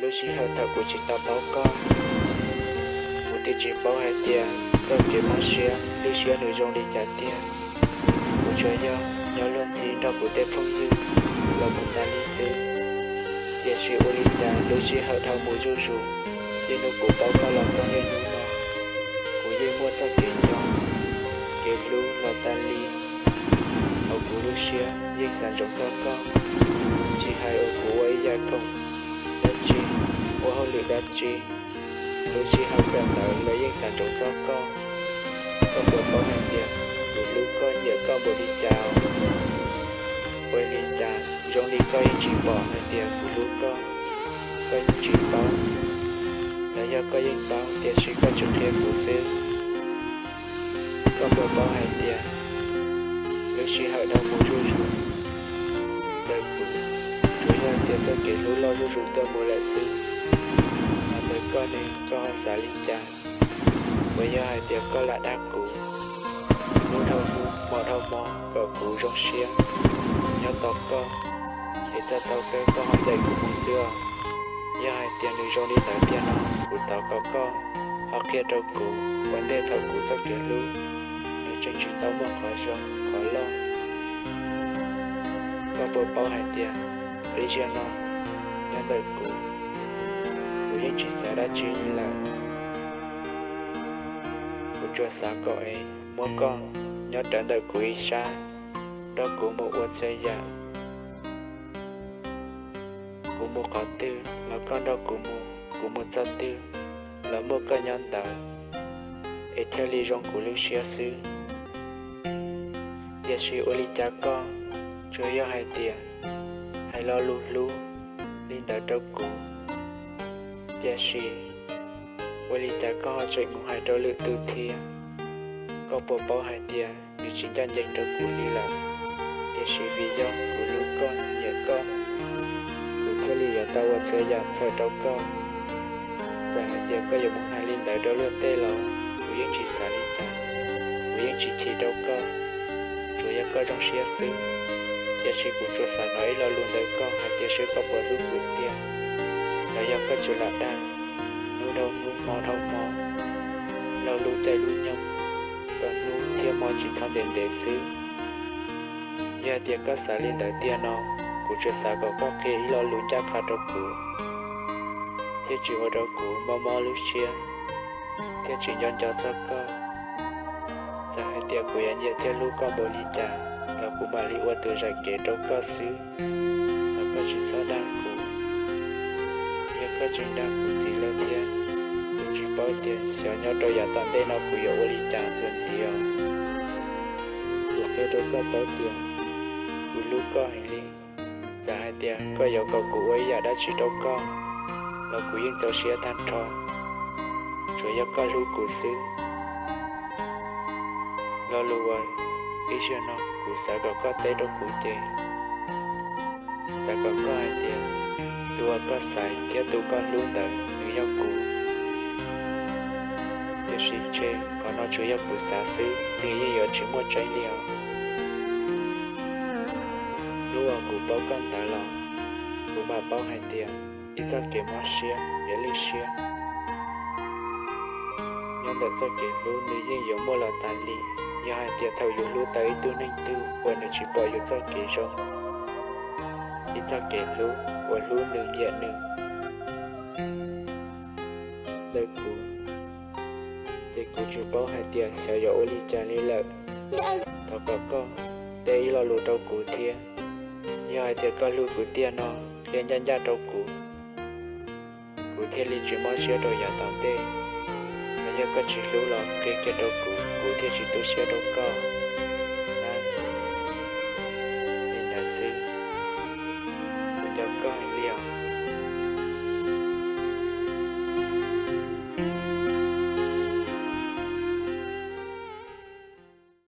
Lub sij hawm thaum kuv tsis tau paub koj, kuv twb tsis paub hais tias koj kev mob siab lub siab nws zoo li cas tiag. Kuv tsuas yog nyob luag ntxhi nrog kuv tej phooj ywg los mus tas li xwb. Tiam sis ua li cas lub sij hawm dhau mus zuj zus, txij hnub kuv paub koj los txog niaj hnub no, kuv yeej muaj txoj kev nco, kev hlub los tas li. Hauv kuv lub siab yeej xav ntsoov txog koj, tsis hais uas kuv ua ib yam khoom dab tsi, ua hauj lwm dab tsi, lub sij hawm kawm ntawv los yeej xav ntsoov txog koj. Koj puas paub hais tias kuv hlub koj nyiam koj npaum li cas? Ua li cas zoo li koj yeej tsis pom hais tias kuv hlub koj? Koj yeej tsis paub, los yog koj yeej paub tiam sis koj tsis qhia kuv xwb? Koj puas paub hais tias lub sij hawm dhau mus zuj zus, ntawm kuv tsuas yog tias txoj kev hlub loj zuj zus tuaj mus lawm xwb. Hos ntawm koj ne, koj ho xav li cas? Puas yog hais tias koj lam dag kuv, hnub dhau hnub hmo dhau hmo kom kuv zoo siab nyob tos koj, es txog thaum kawg koj ho ncaim kuv mus xwb os? Yog hais tias nws zoo li ntawd tiag no, kuv thov kom koj ho qhia rau kuv ua ntej thaum kuv txoj kev hlub nws tseem tsis tau muaj qhov zoo qhov loj. Koj puas paub hais tias lub caij no nyob ntawm kuv, kuv yeej tsis xav dab tsi li lawm. Kuv tsuas xav kom es muab koj nyob rawv ntawm kuv ib sab, nrog kuv mus ua txhua yam. Kuv mus qhov twg los koj nrog kuv mus, kuv mus txog twg los muaj koj nyob ntawd, es thiaj li zoo kuv lub siab xwb. Tiam sis ua li cas koj tsuas yog hais tias hais lo lus hlub li ntawd rau kuv, tiam sis ua li cas koj ho tseem mus hais rau lwm tus thiab? Koj puas paub hais tias nws tsis ncaj ncees rau kuv li lawm, tiam sis vim yog kuv hlub koj nyiam koj, kuv thiaj li yuav tau ua txhua yam txhawm rau koj. Txawm hais tias koj yuav mus hais li ntawd rau luag tej los kuv yeej tsis xav li cas, kuv yeej tsis chim rau koj, tsuas yog koj zoo siab xwb. Tiam sis kuv tsuas xav hnov ib lo lus ntawm koj hais tias seb koj puas hlub kuv tiag, los yog koj tsuas lam dag hnub dhau hnub hmo dhau hmo, laug lub caij lub nyoog, kom hnub thiab hmo tsis txhob ntev ntev xwb. Yog hais tias koj xav li ntawd tiag no, kuv tsuas xav kom koj qhia ib lo lus ncaj qha rau kuv, thiaj tsis ua rau kuv mob mob lub siab, thiaj tsis nco nco txog koj. Txawm hais tias kuv yuav nyiam thiab hlub koj npaum li cas los kuv mam li ua tus zam kev rau koj xwb, los koj tsis txhob dag kuv. Yog koj tseem dag kuv ntxiv lawm thiab, kuv tsis paub tias xyov nyob rau yav tom ntej no kuv yuav ua li cas txuas ntxiv os. Kuv qhia rau koj paub tias kuv hlub koj heev li. Txawm hais tias koj yuav kom kuv ua ib yam dab tsi rau koj los kuv yeej txaus siab tag nrho, tsuas yog koj hlub kuv xwb. Lo lus uas ib zaug no kuv xav kom koj teb rau kuv ces xav kom koj hais tias tus uas koj xaiv thiab tus koj hlub ntawd nws yog kuv. Tiam sis ntshe qhov no tsuas yog kuv xav xwb, nws yeej yuav tsis muaj tseeb li os. Hnub uas kuv paub koj ntawd los, kuv mam paub hais tias ib txoj kev mob siab yuav lwj siab. Nyob ntawm txoj kev hlub nws yeej yuav muaj los tas li. Yog hais tias thaum yus hlub tau ib tug neeg twg uas nws tsis pom yus txoj kev zoo, ib txoj kev hlub uas hlub nws nyiam nws ntawm kuv, ces kuv tsis paub hais tias xyov yuav ua li cas li lawm. Thov kom koj teb ib lo lus rau kuv thiab. Yog hais tias koj hlub kuv tiag no, qhia ncaj ncaj rau kuv, kuv thiaj li tsis mob siab rau yav tom ntej. Los yog koj tsis hlub los qhia kiag rau kuv, kuv thiaj tsis tu siab rau koj na. Li ntawd xwb, kuv nco koj heev li os.